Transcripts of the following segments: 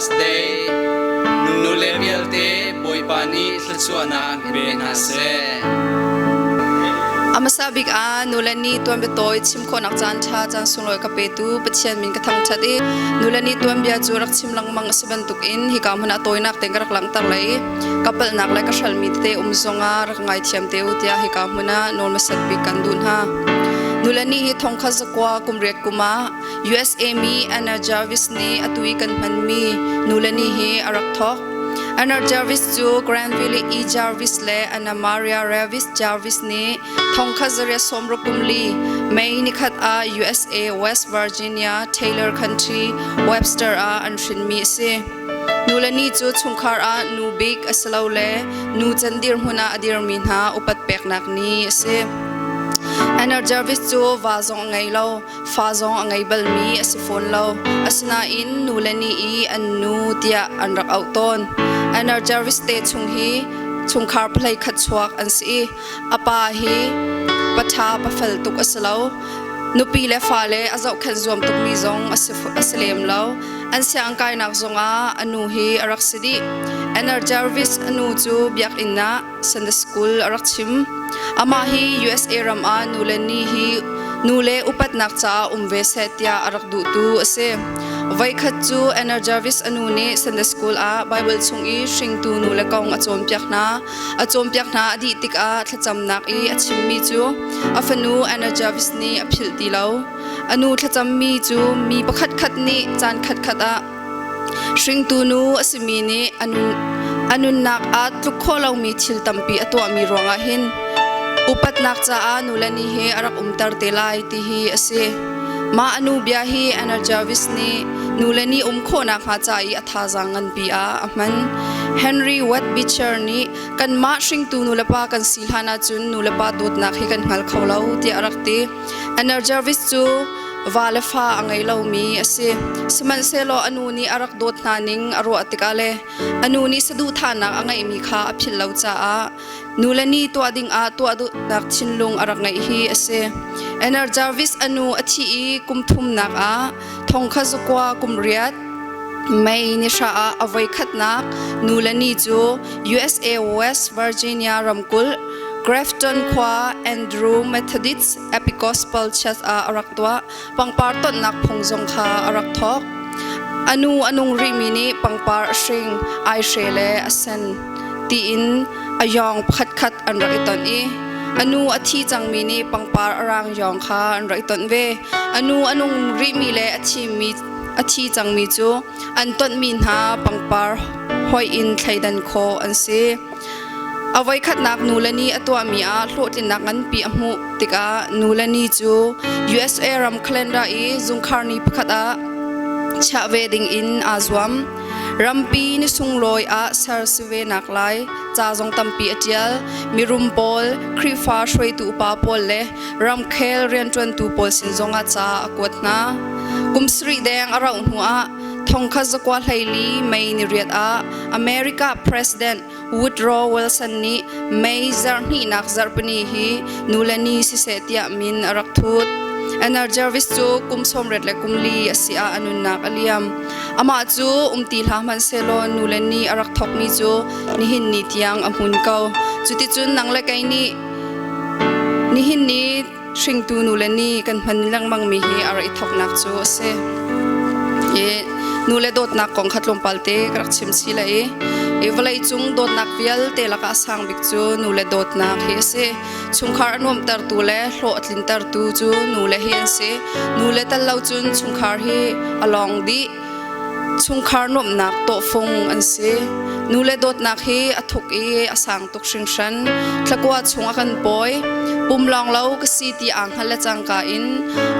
Mother's Day nule vialte Bawipa nih thluachuahnak in pe hna seh. A hmasa bik ah nule ni tuanbia tawi chim khawhnak caan ṭha caan sunglawi ka petu Pathian min ka thangṭhat i nule ni tuanbia cu rak chim lengmang a si bantukin hika hmun ah tawinak tein ka rak langhter lai i ka palhnak le ka hralmi tete um zongah rak ngaithiam te u tiah hika hmun ah nawl hmasat bik kan duh hna. Nule ni hi thongkhat zakua kum riat kum ah USA mi Anna Jarvis nih atu i kan hmanmi nule ni hi a rak thawk. Anna Jarvis cu Granville E. Jarvis le Anna Maria Ravis Jarvis nih thongkhat zariat sawmruk kum li May nikhat ah USA West Virginia Taylor County Webster ah an hrinmi a si. Nule ni cu chungkhar ah nu bik asilole nu can dirhmun ah a dirmi hna upat peknak ni a si. Anna Jarvis cu va zong a ngei lo. Fa zong a ngei balmi a si fawn lo. Asinain nule nih i an nu tiah an rak auh tawn. Anna Jarvis te chung hi chungkhar phalei khat chuak an si i a pa hi paṭha pafel tuk a si lo. Nupi le fale a zohkhenh zuam tukmi zong a si lem lo. An siangkainak zongah a nu hi a rak si dih. Anna Jarvis a nu cu biakinn ah Sunday School a rak chim. Amah hi USA ram ah nule ni hi nule upatnak caah um ve seh tiah a rak duhtu a si. Voikhat cu Anna Jarvis a nu nih Sunday School ah Bible chung i hringtu nule kong a cawnpiak hna. A cawnpiak hna a dih tikah thlacamnak i a chimmi cu a fanu Anna Jarvis nih a philh ti lo. A nu thlacammi cu mi pakhatkhat nih caan khatkhat ah Hringtu nu a simi nih a nunnak ah tluk khawh lomi thil tampi a tuahmi ruangah hin upatnak caah nule ni hi a rak umter te lai ti hi a si. Mah a nu bia hi Anna Jarvis nih nule ni um khawhnak hnga ca i a thazaang nganpi ah a hman. Henry Ward Beecher nih kanmah hringtu nulepa kan si hlan ahcun nulepa dawtnak hi kan hngal kho lo tiah a rak ti. Anna Jarvis cu va le fa a ngei lomi a si. Sihmanhsehlaw a nu nih a rak dawt hna ning a ruah tikah le a nu nih saduhthahnak a ngeihmi kha a philh lo caah nu le ni tuah dingah tuah duhnak thinlung a rak ngeih hi a si. Anna Jarvis a nu a thih i kum thumnak ah thongkhat zakua kum riat May ni hra ah a voikhatnak nu le ni cu USA West Virginia ramkulh Grafton khua Andrew Methodist Episcopal Church ah a rak tuah. Pangpar tonnak phung zong kha a rak thawk. A nu a nung rihmi nih pangpar a hring, aihre le a sen tiin a yawng pakhatkhat an rak i tonh i a nu a thi cangmi nih pangpar a rang yawng kha an rak i tonh ve. A nu a nung rihmi le a thimi a thi cangmi cu an tonhmi hna pangpar hoih in thleidan khawh an si. A voikhatnak nule ni a tuahmi ah hlawhtlinnak nganpi a hmuh tikah nule ni cu USA ram calendar i zungkhar ni pakhat ah chiah ve ding in aa zuam. Rampi ni sunglawi ah ser si ve nak lai ca zong tampi a ṭial. Mirum pawl, Khrihfa hruaitu upa pawl le ramkhel rianṭuantu pawl sin zongah ca a kuat hna. Kum sarih deng a rauh hnuah thongkhat zakua hleili May ni riat ah America President Woodrow Wilson nih May zarhhnihnak zarhpini hi nule ni siseh tiah min a rak thut. Anna Jarvis cu kum sawmriat le kum li a si ah a nunnak a liam. Amah cu umti hlah hmanhsehlaw nule ni a rak thawkmi cu nihin ni tiang a hmun ko. Cuticun nang le kei nih nihin ni hringtu nule ni kan hman lengmangmi hi a rak i thawknak cu a si. I nule dawtnak kong kha tlawmpal te ka rak chim si le i i vawlei cung dawtnak vialte lakah a sang bik cu nule dawtnak hi a si. Chungkhar a nuamhtertu le hlawh a tlintertu cu nule hi an si. Nule tal lo cun chungkhar hi a lawng dih. Chungkhar nuamhnak tawhfung an si. Nule dawtnak hi a thuk i a sang tuk hringhran. Thlakua chung a kan pawi. Pum lawng lo ka si ti aa hngal le cangka in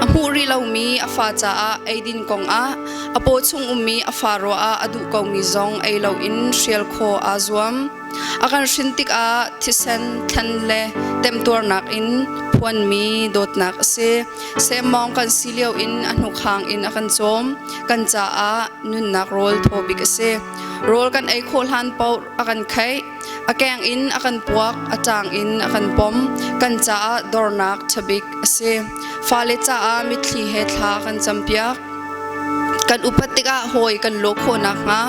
a hmuh rih lomi a fa caah eidin kong ah a paw chung ummi a fa ruah ah a duh komi zong ei loin hrial khawh aa zuam. A kan hrin tikah thisen thlen le temtuarnak in phuanmi dawtnak a si. Semmawng kan si lio in a hnukhang in a kan cawm. Kan caah nunnak rawl thaw bik a si. Rawl kan ei khawh hlan paoh a kan kheih. A keng in a kan puak, a ṭang in a kan pom. Kan caah dornak ṭha bik a si. Fale caah mitthli he thla a kan campiak. Kan upat tikah hawi kan lawh khawh nakhnga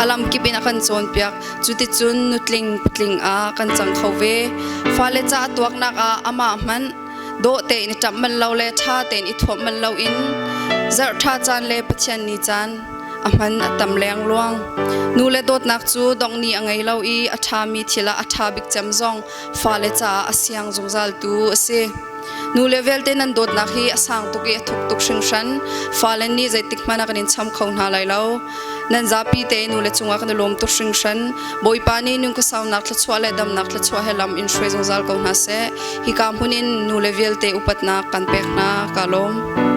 a lamkip in a kan cawnpiak. Cuticun nutling patling ah kan cang kho ve. Fale ca tuaknak ah amah hmanh dawh tein i ṭamh manh lo le ṭha tein i thuamh manh loin zarh ṭha caan le Pathian ni caan a hman a tam lengluang. Nu le dawtnak cu dongh ni a ngei lo i a ṭhami thil ah a ṭha bik cem zong fale caah a siang zungzaltu a si. Nu le vialte nan dawtnak hi a sang tuk i a thuk tuk hringhran. Fale nih zeitik hmanh ah kan in cham kho hna lai lo. Nan zapi te nu le cungah kan i lawm tuk hringhran. Bawipa nih nunkhasaunak thluachuah le damnak thluachuah he lam in hruai zungzal ko hna seh. Hika hmun in nu le vialte upatnak kan pek hna. Ka lawm.